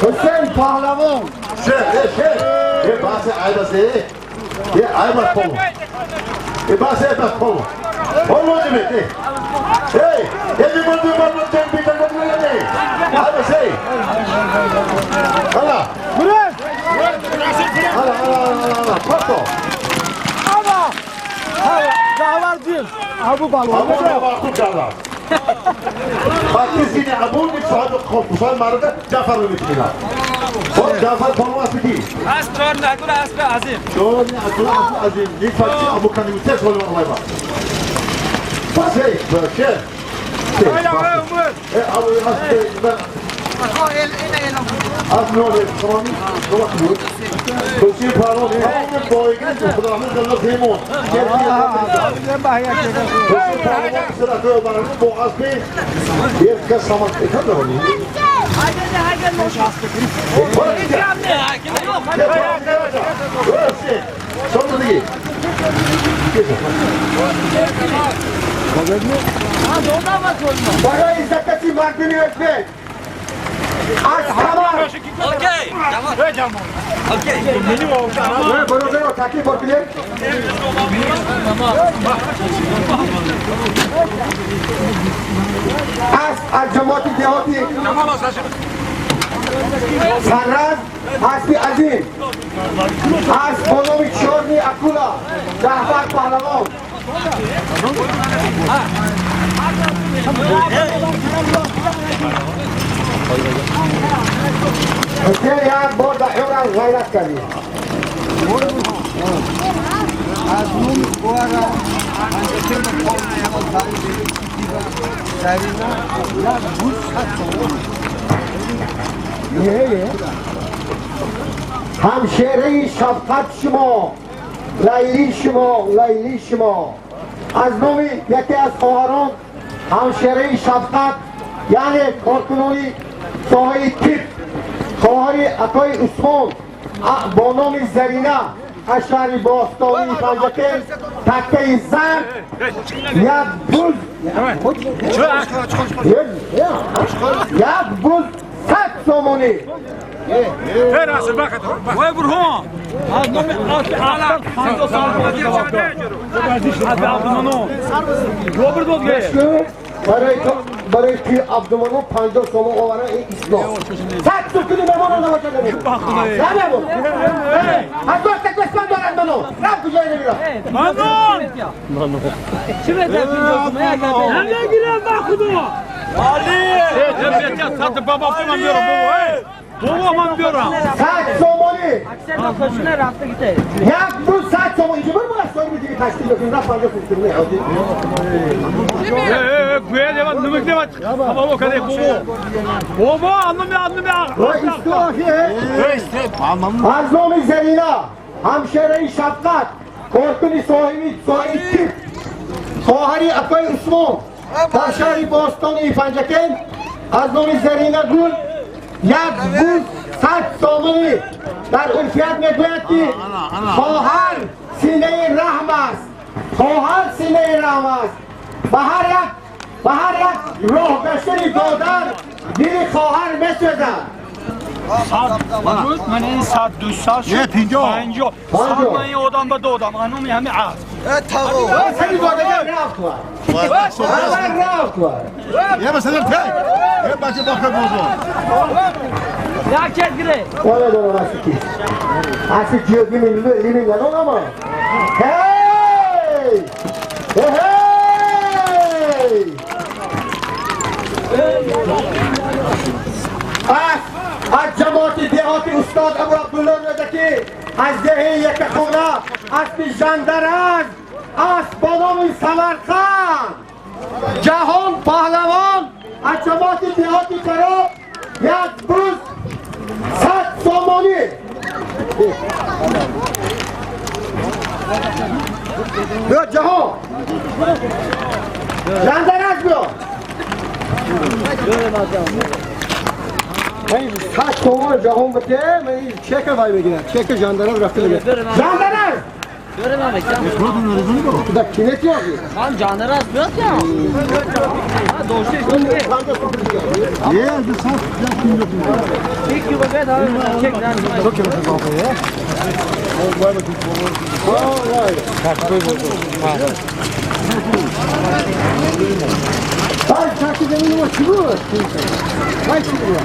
حسین پهلوان شیر یه بحث عیبسه یه عیب از پامو یه بحث عیب از پامو پامو دیمه ای یه دیمون دیمون دیمون دیمون دیمون عیبسه هلا مراد هلا هلا هلا پاتو آبا هلا جعفر دیم ابو بالو ابو بالو باقي ابو صاحب خصوصا مرده جعفر رو میتونم خب جعفر پانو اسب کی؟ اسب چهار نگور اسب عظیم چهار نگور اسب عظیم یک فکر ابو کنیوتر سوال الله با بس ای بشه ابو اسب اسب نور خرانی دو بود توسی پانو تمام بایگن خدا من الله زیمون یک کس سامان ایتان برای زکاتی مردمی ازبک از تمام برادر تاکی بار از جماعت دهاتی سرز اسب عظیم از بانوی چورنی اکولا جعفر پهلوان حسین یک بار در حیران غیرت کردی از نوم بوارا همشهره شفقت شما لیلی شما لیلی شما از نام یکی از خواهران همشهره شفقت یعنی کارکنانی ساحه طب خواهر عطای عثمان با نام زرینه از شهر باستانی پنجکند تکه زرد یک بز یک بز 100 سومونی وای برهان از نام اسب 50 سال از عبدالمنون روبرت بود برای توی عبدالمنون 50 سومون آورن این اسلام 100 سومونی مهمان نباشد نه مهمان از دوست قسمت دارد منو رفت کجای نمیرم منون چی بهتر 50 سومون هم نگیرم با خدا علی سات بابا من بیارم بابا من بیارم 100 سومونی یک بود 100 سومونی اینجا برو از سوال میدی تشکیل بکنیم رفت 50 سومونی گویا دیوان نمک دیوان بابا کده بابا بابا anlamı از نام زرینا همشهره شفقت کارکنی صاحبی صاحب تیپ خواهری عطای عثمان در شهر باستانی پنجکند از نام زرینا گل یک بوز 100 سومونی در عرفیت میگوید که خواهر سینه رحم است خواهر سینه رحم است به هر یک راه گشتن دادر دل خواهر میسوزد من این 100 200 شد 50 100 من این آدم به دادم انومی همه عرض سری دادگر رفت ور یه مثلا تک یه بچه داخل موضوع یک چیز گره والا دارم اصلی کی اصلی جیوگی میلیون ندون اما هی هی از جماعت деҳоти устод Абу Абдулло Рӯдакӣ аз деҳаи Якахона аспи Жандараз асп бо номи Самарқанд Ҷаҳон Паҳлавон аз ҷамоати деҳоти Кароб як буз 100 сомонӣ. Биё Ҷаҳон Жандараз биё. من 100 تومان جهان بده من چک وای بگیرم چک ژاندارم رفته بگیرم ژاندارم دا کینه کی آقی من ژاندارم بیاد یا دوشی یه دو ساعت چک کی بگید چک نه چک زمین ما چی بود؟ وای چی بود؟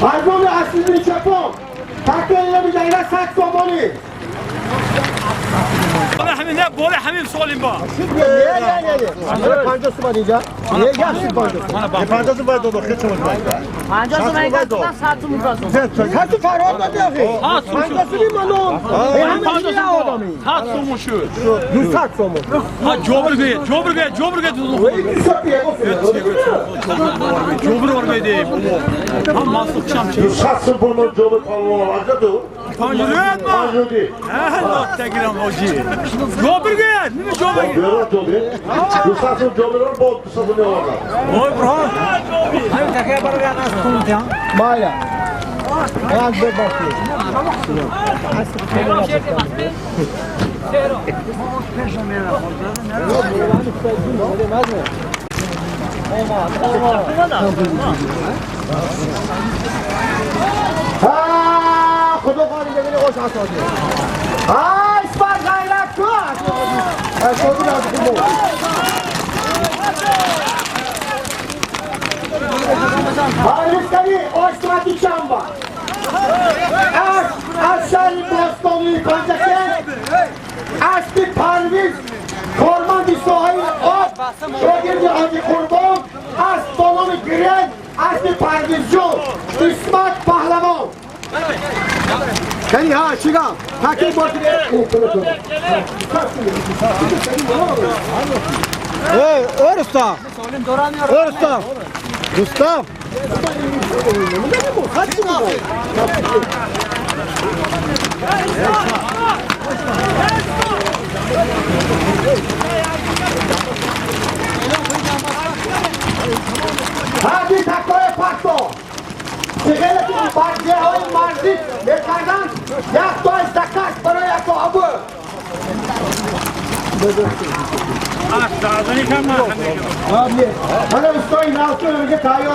از نام عزیزی چپون تکه یه میگه 100 سومانی. بالا همین سالیم با. نه نه نه 50 سومان اینجا. یه یک 50 50 سومان دو خیلی چون 50 سومان اینجا 100 سومان 100 فرار دادی آخه. 50 سومان منو. همه چی آدمی. 100 سومان شد. 200 سومان. ها جبر گه جبر گه جبر گه تو. جبر ور میدی. هم ماسک شام چی. 100 سومان جبر پالون آجا تو. 50 ما. 50 تگرام حاجی. جبر گه نه جبر گه. جبر 200 سومان جبر با 200 سومان آقا. وای برهان. همین تکیه برای انا سومان مایا. از ببخشید. خدا خواهی ببینی خوش آسادی. اسپر غیرت کن. پرویز آشمتی چنبا از شهر باستانی پنجکند اسب پرویز کارمند ساحل آب شاگرد حاجی قربان اسب با نام گرند اسب پرویز جون اسمت پهلوان. یعنی ها چیگم تکی باشید. ای ارستا ارستا Gustav! هادی تکای پاکتو که برگه های مرزی میکردن یک تا زکات برای یک ابو حالا استای ناوتون میگه تایو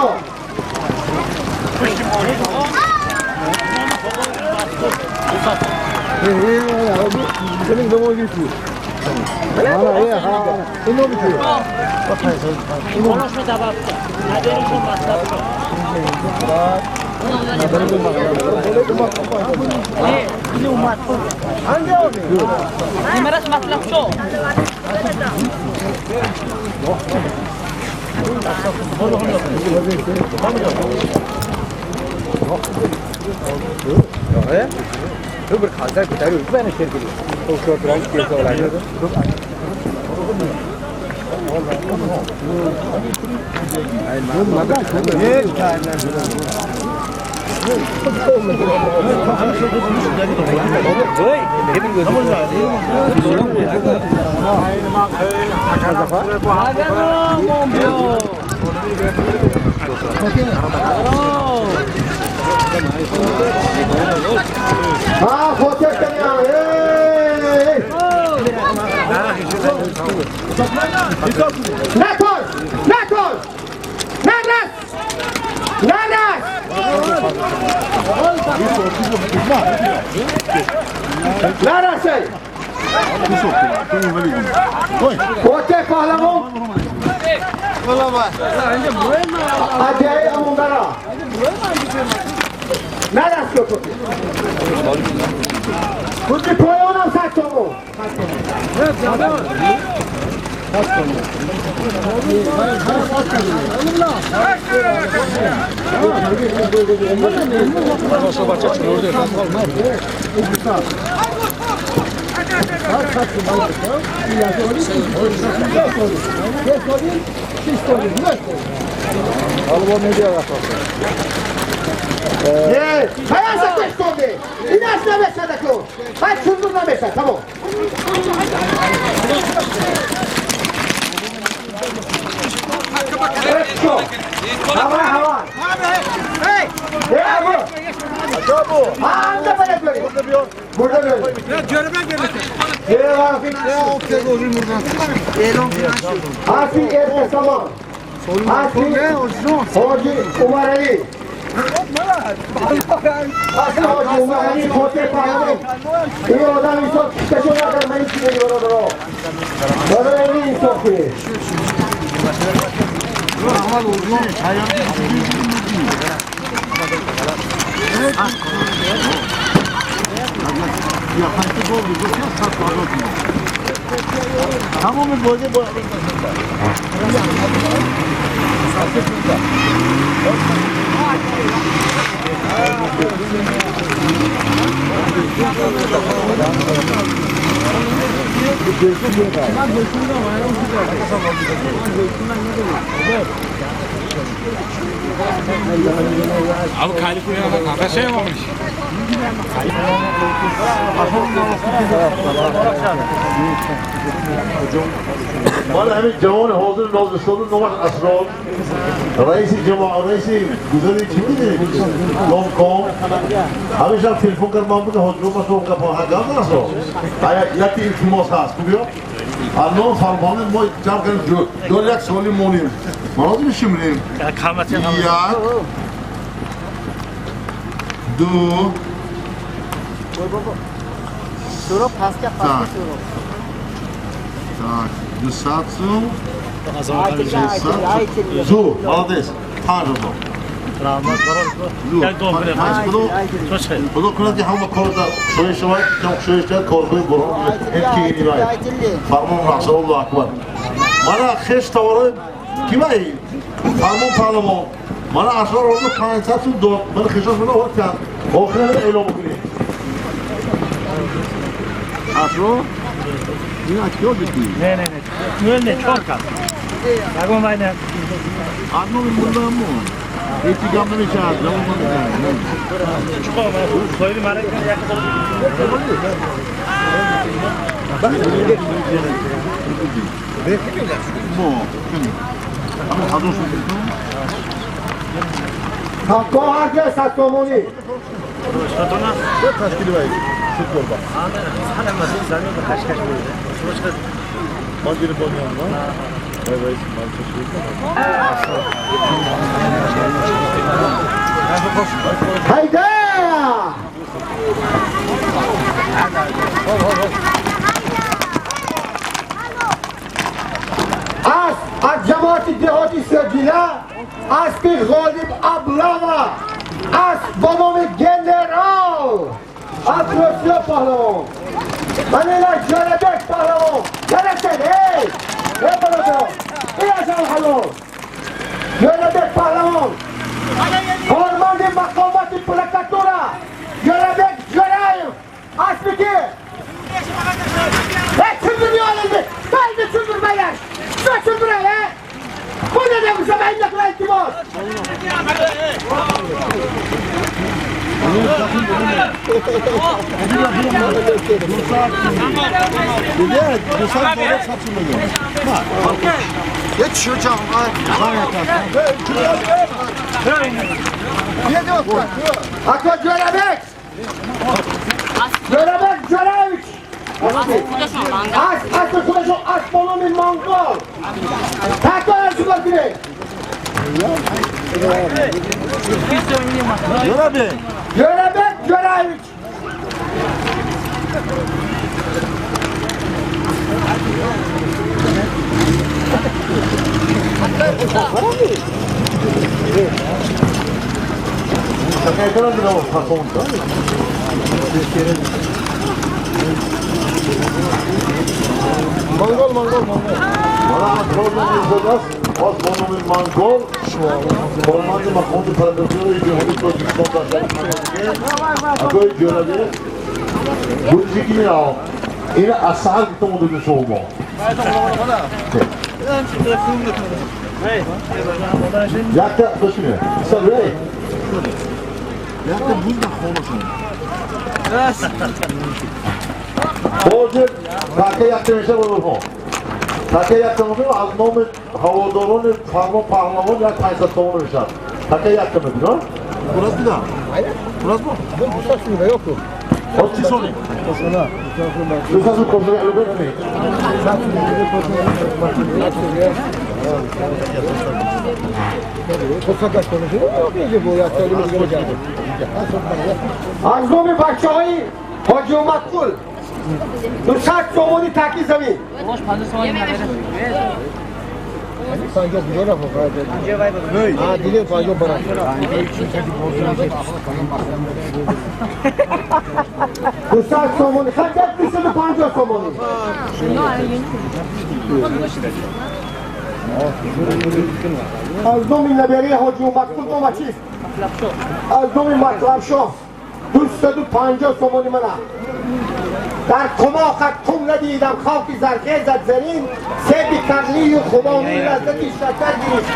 Tamam. Hava. Hey! Burada böyle. Abi Kaliforniya'da kahve şey mi olmuş? مال همین جوان حاضر نازل شده نومش اسرار رئیس جماعت رئیس گذاری چی میده؟ لام کام همیشه هم تلفن کرد من بوده حاضر ما سوم کپا هنگام نسا یکی التماس هست خوبیا؟ الان فرمانه ما جمع کردیم دو یک سالی مونیم ما لازم میشیم یک دو так 200 сум зур молодец 5000 худо кунад ки ҳама кор шои шавад шои шавад корҳои бурон фармон рақс аллоҳу акбар мана хеш товарои кимай фармон паҳлавон мана ашрор орду 500 сум дод мана хешош мана ор кард охира эълом кунед ашрор این از کیا دیدی؟ نه نه نه نه چهار کس نگم وای نه آنو میمونم هیچی گم نمیشه از زمان چیکار من خیلی مرا یک Hayda! از جماعت دهاتی سجیله اسب غالب ابلava اسب با نام گنرال افراسیاب پهلوان من جالبک پهلوان جالبک ای ای برادر ای اصلا حلال جالبک پهلوان کارمند مقامات پرکتورا جالبک جرایم اسبی که ای çıldırıyor elinde ben de çıldırmayın sen çıldırın he bu ne demiş ama en yakın iltimaz Akla Cölebek! Cölebek Cölebek! As, kudashon, as bonomi Mongol! Taklar shular kerak! Cölebek Cölebek! Mongol, Mongol, Mongol. Мана аз боз бо номи Мангол, корманди мақомоти прокуратураи Ҷумҳурии Тоҷикистон дар шаҳри Панҷакент, акои Ҷӯрабек, бурҷики минао. Ина аз саҳар гуфта монда шумо. Якта бошине. Сабрей. Якта бузда хонашон. Ҳозир така якта меша боло. Така якта мебинам аз номи ҳаводорони Фармон Паҳлавон як 500 сомон мешавад. Така якта мебинам. Бураз буда. Бураз бу. Ҳоз чӣ соли? Дусасу косари алубек. Аз номи бачаҳои Ҳоҷи Умадқул 200 сомонӣ таки замин. 200 сомонӣ, хай 250 сомонӣ. Аз номи набераи Ҳоҷи Умадқул нома чист? Аз номи Матлабшоҳ 250 сомонӣ мана. Дар қумоқат қум надидам, хоки зархезат зарин, себи карлию хумони лаззати шакар гирифт.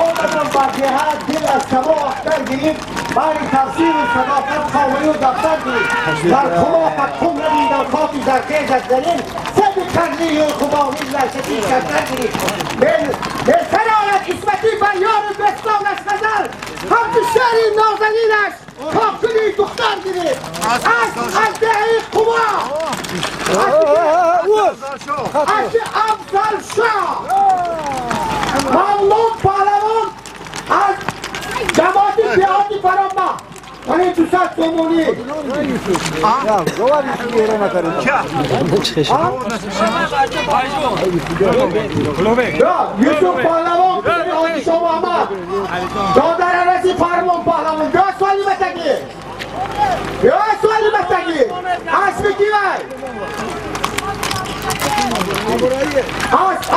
Омадам бар деҳа, дил аз само ахтар гирифт, бари тафсиру садоқат хомаю дафтар гирифт. Дар қумоқат қум надидам, хоки зархезат зарин, себи карлию хумони лаззати шакар гирифт. Бесар ояд исмати бар ёру дӯстонаш ғазал, ҳамчу шеъри нозанинаш кокули духтар гирифт. Аз деҳаи Қумо, аз Афзалшоҳ, Мавлон Паҳлавон аз ҷамоати деҳоти Фаромма, мани 200 сомонӣ. Юсуф Паҳлавон, писари Ҳоҷи Шоҳ Муҳаммад, додарараси Фармон Паҳлавон, биё суоли матагӣ, биё суоли матагӣ, асби кивай?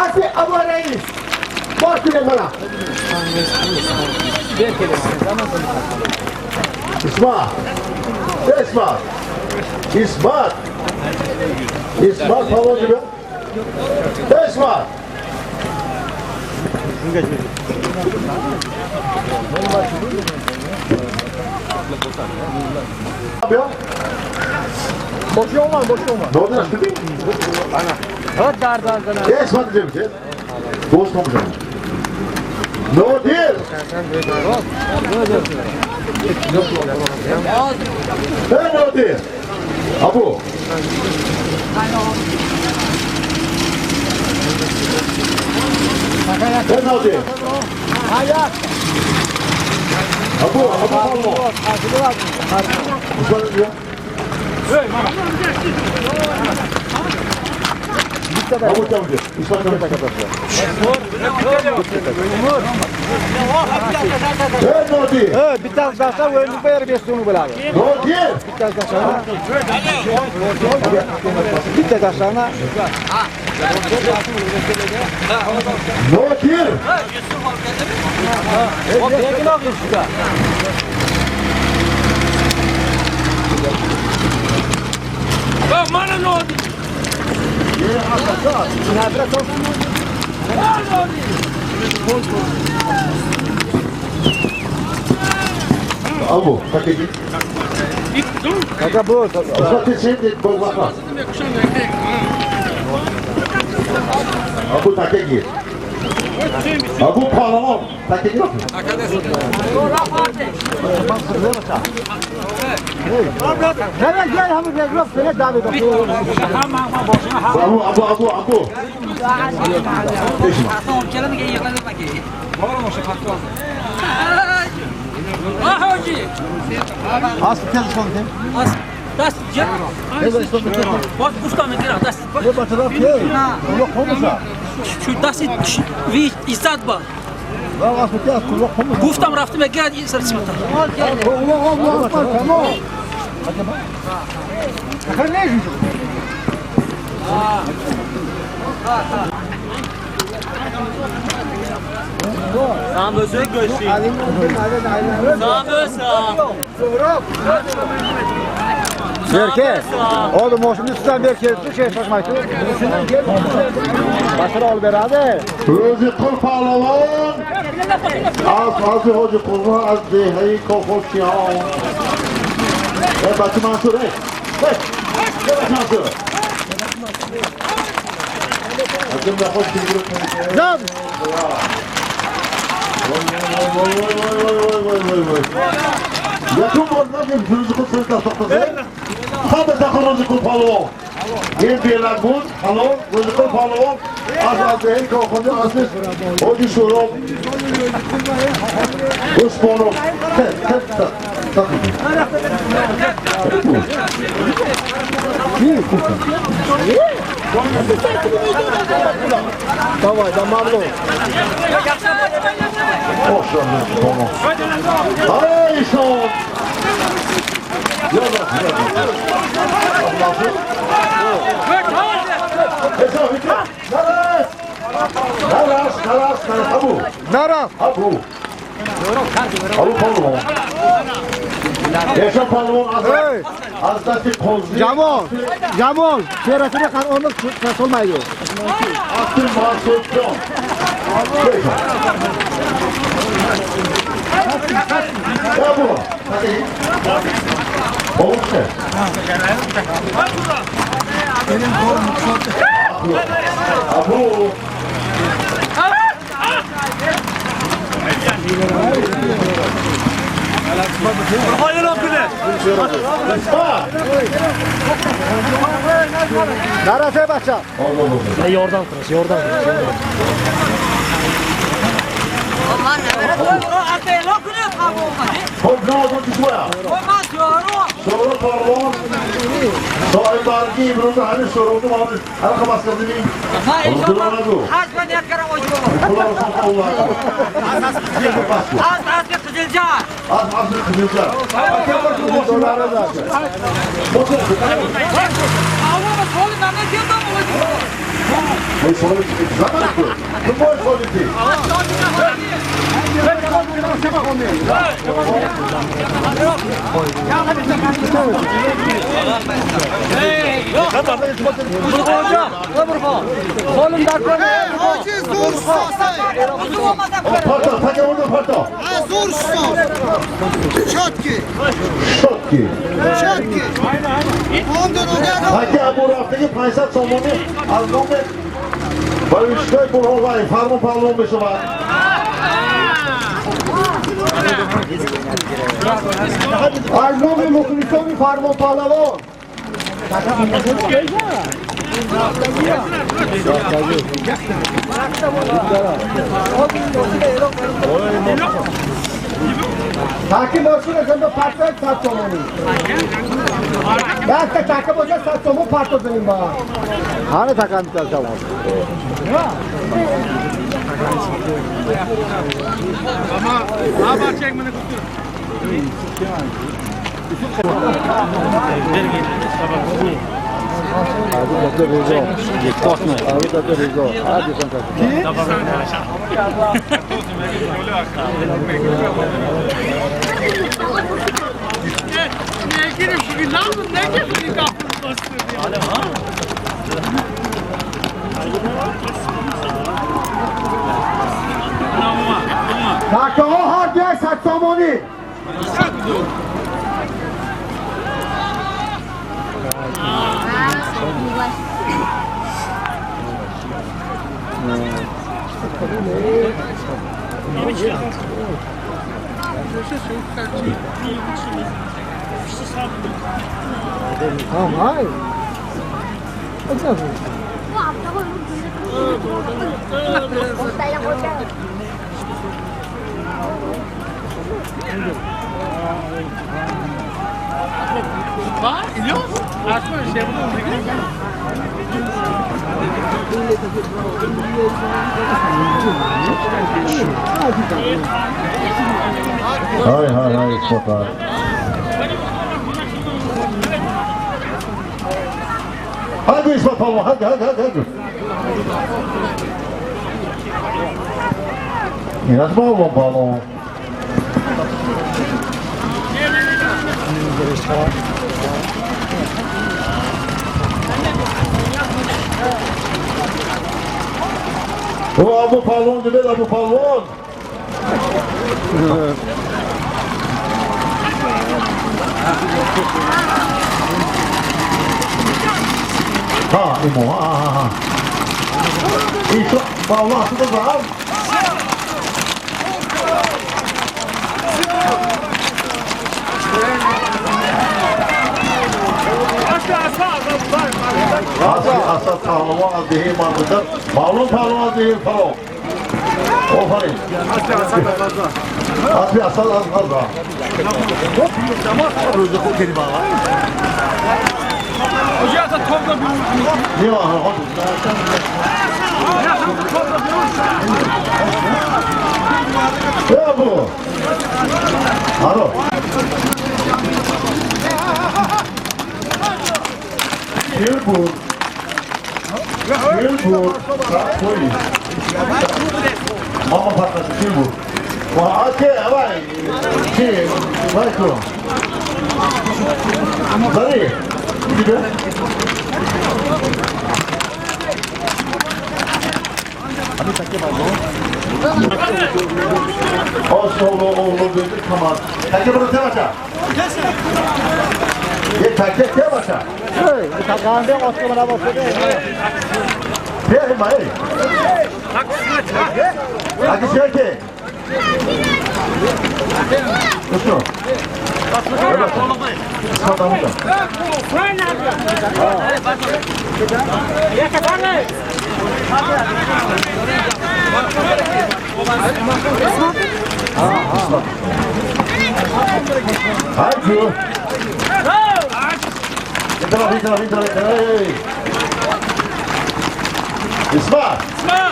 Асби Абураис. Бор кунед мана. Исмат. Исмат. Исмат. Исмат Паҳлавон ҷиб. Исмат. Биё. Нодир шудӣ? Исмат ҷиб. Дӯст номжан. Нодир. Эй, Нодир. Абу. Эй, Нодир. Абу, Абу Павло. Абу Чамджи. Эй, Нодир. Нодир. Нодир. Мана Нодир. Абу, такеги. Абу такеги. Абу Паҳлавон такеги. Абу, Абу, Абу, Абу. Гуфтам рафтам гирад ин сарсимата. Berke, oğlum moşun üstünden berke, şu şey şaşmayın. Başarı ol beraber. Ro'zi qul pahlavon аз аз Hoji Qurban аз деҳаи Кофурчиён. Эй бача Мансур, эй! Эй! Эй бача Мансур! Аз ҷумла худ Зам! Voy voy voy voy voy voy voy. Якум бор нагим Рӯзи Қул сар даст тоқтаса. Ҳама дахл Рӯзи Қул паҳлавон. Ин белак буд, ҳалол Рӯзи Қул паҳлавон аз аз деҳаи Кофурчиён аз Ҳоҷи Шӯроб Усмонов. Давай, да мамло. Ай, сон! Yalla, yalla. Naras, naras, naras, Abu. Naras. Abu. Abu Pahlavon. Yaşa Pahlavon az dasti qo'zi. Jamol, Jamol, chehrasini qanonni solmaydi. Asli Mansurjon. Abu. Olsun. Abu. Narasa bacha. Yordam qilish, yordam qilish. خب نه شورا پهلوان صاحب برگی امروز همین شورا رو هر خبر کردیم. Таки Абу рафтаги 500 сомонӣ аз номи варзишгоҳи Бурҳонвай Фармон Паҳлавон мешавад. Аз номи мухлисони Фармон Паҳлавон. Таки мошина занда партояд 100 сомонӣ. Якта така бошад 100 сомон парто занем ба. Ҳана така митасавон. Такаҳо ҳар дуяк 100 сомонӣ. Hay hay hay Mustafa. Hadi İsmet Palma, hadi hadi hadi hadi. İnanç Palma. O Abu Palon değil, Abu Palon. Ha, İmo, ha, ha, ha. İşte, vallahi da var. Asad Pahlavan az değil mantıklı. Malum Pahlavan az değil falan. Ofarin. Asli Asad az az da. Niye var? Ne bu? Alo. Şirbur. Şirbur. Koy. Mama patladı şirbur. Ake, vay. Şey, vay ko. Zari. Gidiyor. Oğlu oğlu dedi tamam. Takip bunu sen başa. Ye takip sen başa. Hey, takande osman'a basıyor. Hey may. Hadi şöyle. Nasıl? Hadi. Entra, entra, entra, entra. İsmail. İsmail.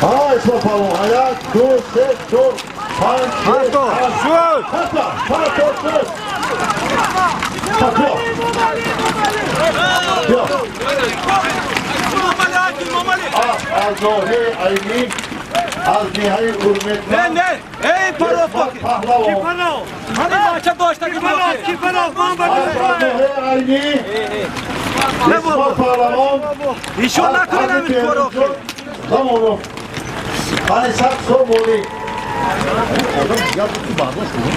Ha İsmail Palon, ayak, dur, set, dur. Panç, şut. Hatta, hatta, şut. Hatta. Yok. Az ayni, az nihai hürmet. Ne ne? Ey paraf Pahlavon. Hani maça başta kim paraf? Az nihai ayni. İsmail Pahlavon. İnşallah kırılır paraf. Tamam. Hani sak somoli. Ya bu bağlı şunu.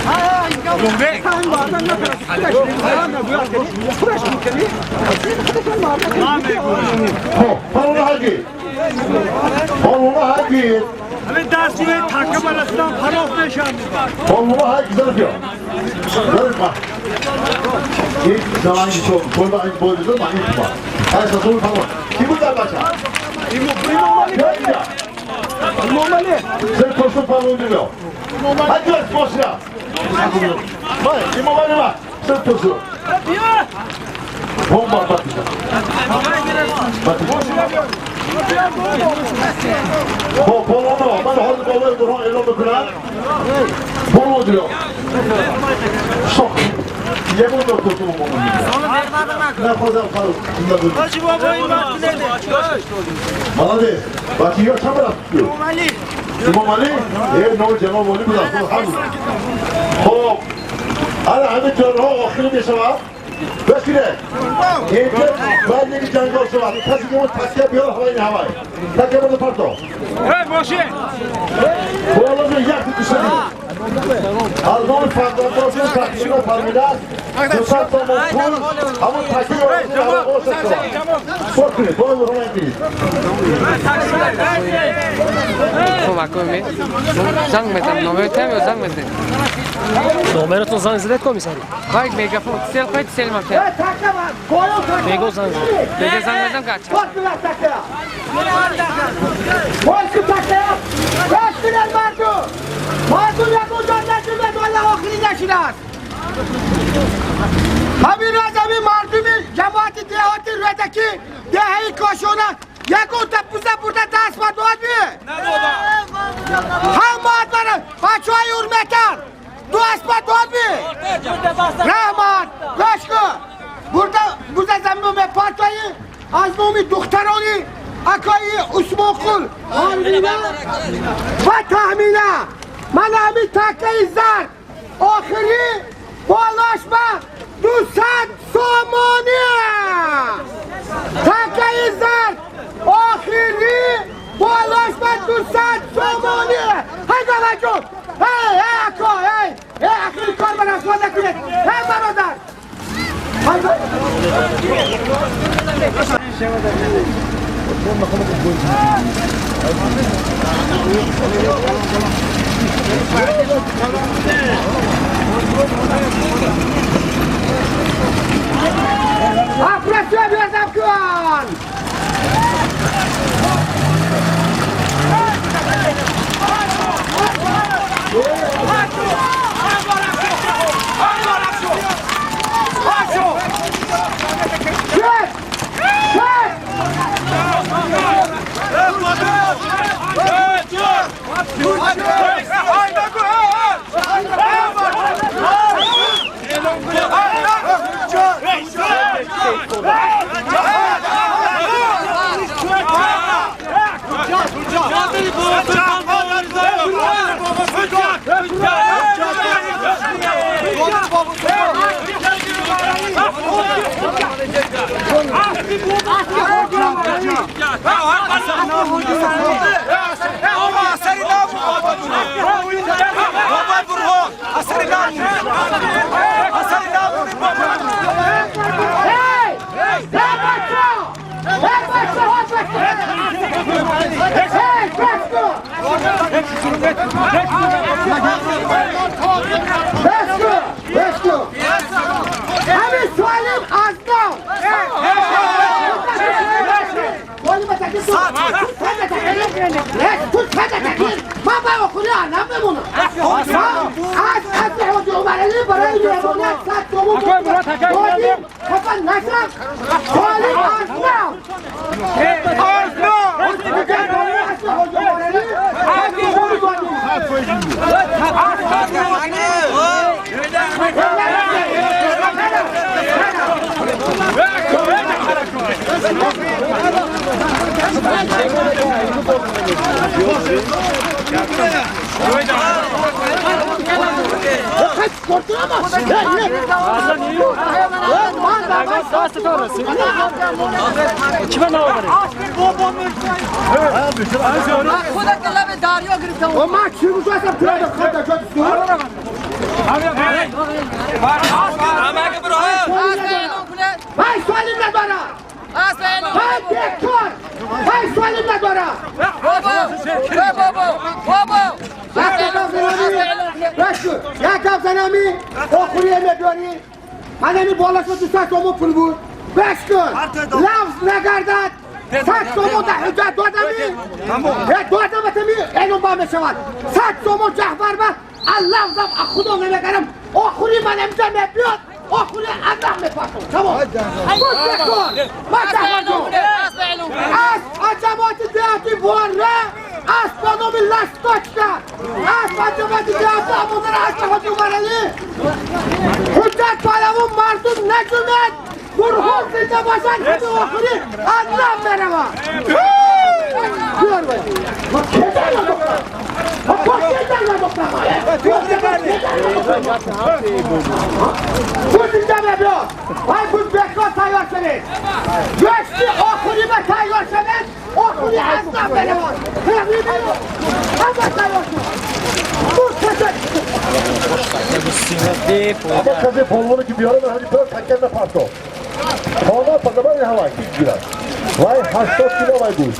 Palona hagi. Palona hagi. Hani dersine takım arasından paraf neşan. Palona hagi zarfıyor. Zarfma. İlk zaman çok koyma ilk boyunda mı ilk var. Hani satılır palona. Kim bu da başa? İmamali. İmamali. Sen koşun palona diyor. Hadi lan koşuna. Vay, İmamali var. Sen koşun. Bomba batacak. Batacak. Polono, ben hazır balığı duran elimde kıran. Polono diyor. Şok. Yemin de kurtulum onu. Ne fazla fazla. Hacı baba İmam dedi. Bana de. Bak yiyor çamur atıyor. İmamali. İmamali? Ne Cemali bu da. Hop. Ana همین جانها آخری میشود بشینه اینجا بعد یک جنگل شود کسی که اون تکیه بیار هوای این هوای تکیه برده پرتو Hey ماشین. بالا یک دوستی Аз номи фарзандошон тақдимро фармудааст. 200 сомон пул ҳамон такиро оша шавад. Спор кунед, бо бурҳон гирид. Хуб, акои занг мезанам, номеротам ё занг мезанем? Номератон занг задед комиссари? Хай, мегафон, сел қойд, сел мафия. Бего занг зад. Бего занг мезанам гача. ҳамин разами мардуми ҷамоати деҳоти Рӯдакӣ деҳаи Кошона ягонта буза бурда даст ба дод ми? Ҳамаат бара бачаҳои ҳурматан даст ба дод ми? Раҳмат, гӯш кун. Бурда буза замин мепартоӣ аз номи духтарони акои Усмонқул Арвина ва Таҳмина. Ман ҳамин такаи зард охирӣ болош ба 200 сомонӣ. Такаи зард охирӣ болош ба 200 сомонӣ. Ҳай бабаҷон, ҳей, ҳей ако, ҳей, ҳей, ахири кор ба расво накунед. Ҳей бародар. Афросиёб ёрдам кун! Шет! Шет! Ҳамин солим аз нав. Манами болашо 200 сомон пул буд. Беш кун. Лафз нагардад. 100 сомон да ҳуҷҷат додами. Додаматами эълон ба мешавад. 100 сомон ҷаҳвар ба лафзам худо намегарам. Охири ман амҷа мебиёд. Охири аллаҳ мепартом. Тамом. Беш кун. Ма ҷаҳвар аз ҷамоати деҳоти Ворра аз ба номи Ласточка аз ҷамоати деҳоти Абудар аз ҷамоати Умаралӣ ҳуҷҷат палавон мардум наҷумед бурҳон зинда бошад ҳами охири аллаҳ меравад. اما کسی پولونو که بیاره من همین پر تکر نپرتو خانه پزمان هوای کی گیرد وای 80 کیلو وای بود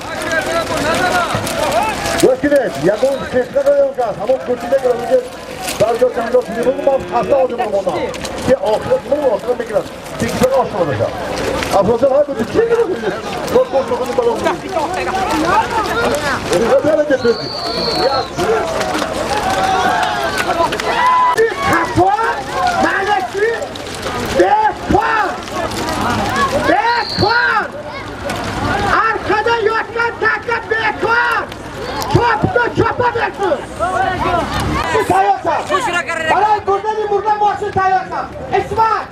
وکیلت یگون خیلی ندارم که همون کتی نگیرم که در جا چند جا تیری بود من خسته آدم رو موندم که آخرت من آخرت میگیرم تیک پر آشنا بشم افرازم هر بود چی میگیرم باز باز بکنیم بالا بود Bekor! Arkada yotgan taka bekor! Çöpte çöpe versin! Baray burdan burdan boshini tayyorsan. İsmat!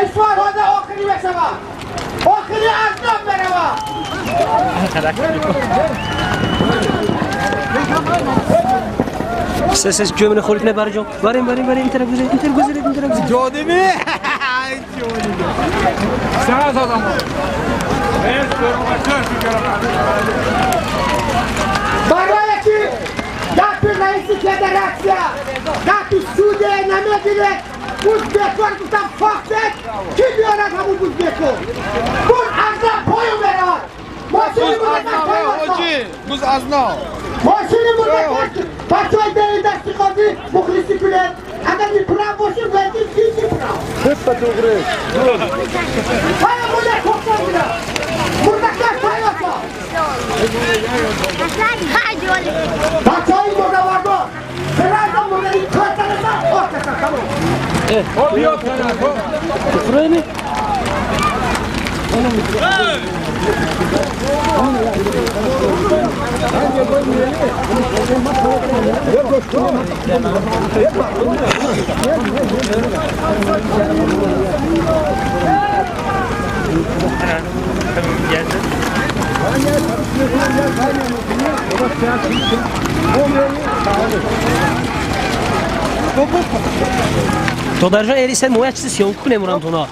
İsmat hozir oxiri beraman. Oxiri azab beraman. Ses gömünü xo'riklar bari jo'q. Baring, baring, baring, internet guzari, internet guzari, internet guzari. Jodimi? Sana sazam. Baraya ki gapi raisi federatsiya, gapi sude namedilet, Uzbeklar guftam faxtet, ki biyorad hamon uzbeklar. Bun azna poyun beraman. Mashini burda Hoji, buz azna. Mashini burda بچه های دستی قاضی مخلصی کنند اگر این پرام باشه ورزش چیزی پرام Hep doğru. Hayır burada koktan bile. Buradakiler sayıyorsa. بچه های burada vardı. Birazdan burada bir kırtanızda ortasına tamam. Evet. Buraya mı? Додарҷон, эриса мо як чизи сиём кунем урантона.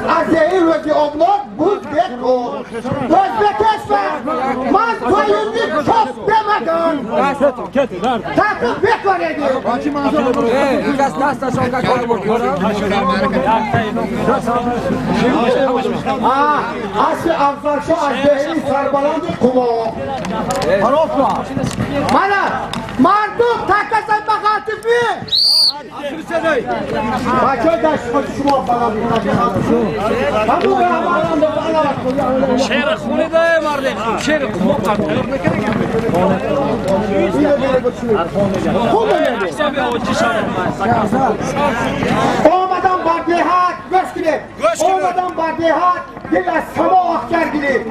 از این روزی ابناک بود بکن باز بکشور من تویونی چپ بمدن تاکو بکنیدی اصل افضل شو از دهی سربلند قما من مردم تکسن بخاطفی بچه دست خود شما فقط شعر خونه ده مرده شعر قما قطعه آمدم بر دهات گوش کنید آمدم بر دهات دل از سما اخگر گرفت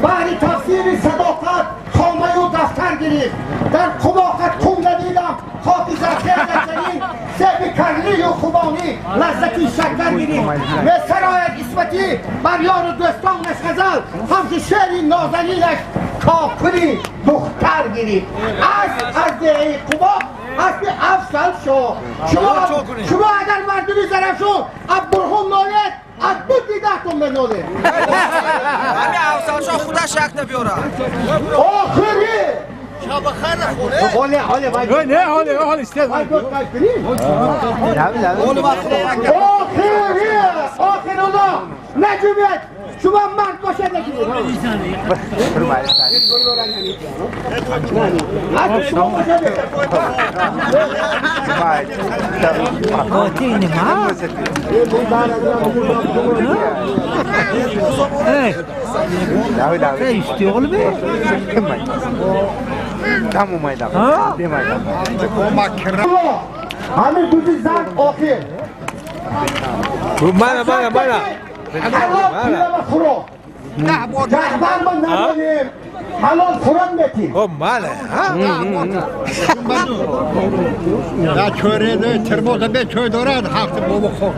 بهر تفسیر صداقت خامه و دفتر گرفت در قماقت کم ندیدم خاک زرخیز زمین سیب کرلی و خوبانی لذتی شکر گرفت به سرایت عصمتی بر یار و دوستانش غزل همچو شعری نازنینش کاکلی دختر گرفت از دهه قما اسب افضل شو شما اگر مردمی ضرر شو از برهان نالید از بود دیدهتون بنالید همین افضل شو خودش یک نبیاره آخری حاله حاله نه حاله حاله استاد آخری آخر الله نجومیت شما مرد باشد نجومیت شما باشد همین دوزی زن آخر مانا مانا مانا حلال پیرم خورو جهبر ما نداریم حلال خوران بتیم او ماله ها یا چوره ده ترموز به چوی دارد هفت بابا خور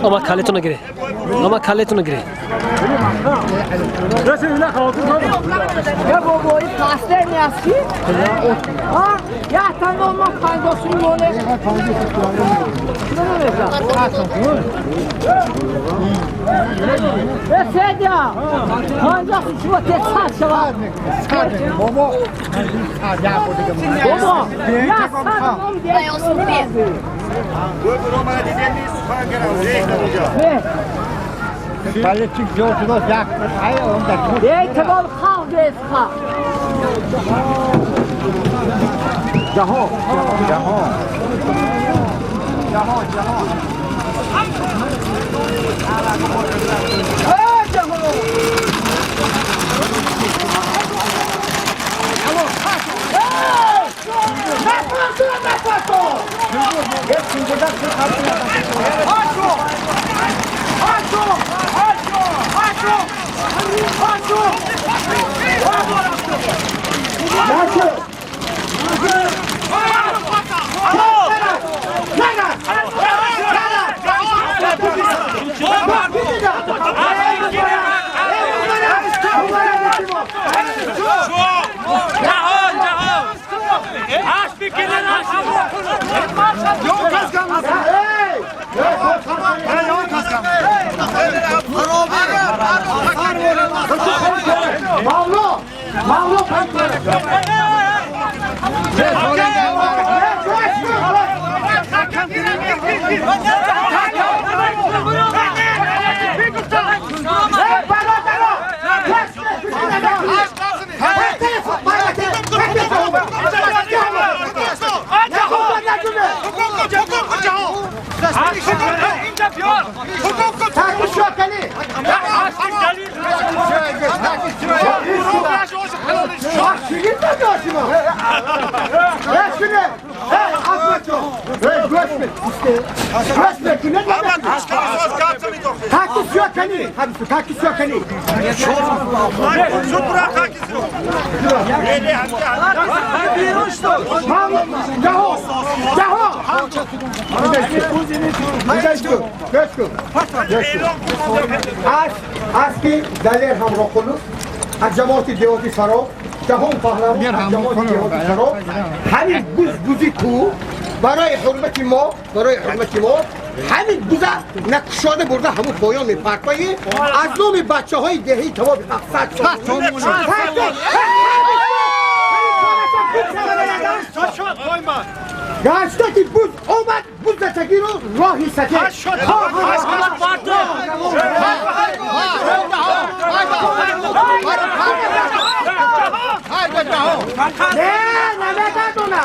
اما کالتون نگیره اما کالتون نگیره Ya baba, این پاستر نیستی؟ ها؟ یا تنها ما پنجاه مونه. رسیدیا. پنجاه شما تسعه شما. بابا. بابا. یا سلام دیگه. بله چی جور شد یک ای اون در ای تمام خاک است خاک. جهان جهان جهان جهان Аз ки Далер Ҳамроқулов аз ҷамоати деҳоти Фароб, Ҷаҳон Паҳлавон аз ҷамоати деҳоти Фароб, ҳамин буз, бузи ту, барои ҳурмати мо, барои ҳурмати мо ҳамин буза накушода бурда ҳамун поён мепартоӣ. Аз номи бачаҳои деҳаи Тавоби 700. Гашта ки буз омад, буз дачагиро роҳи сафед. Не, намегардона.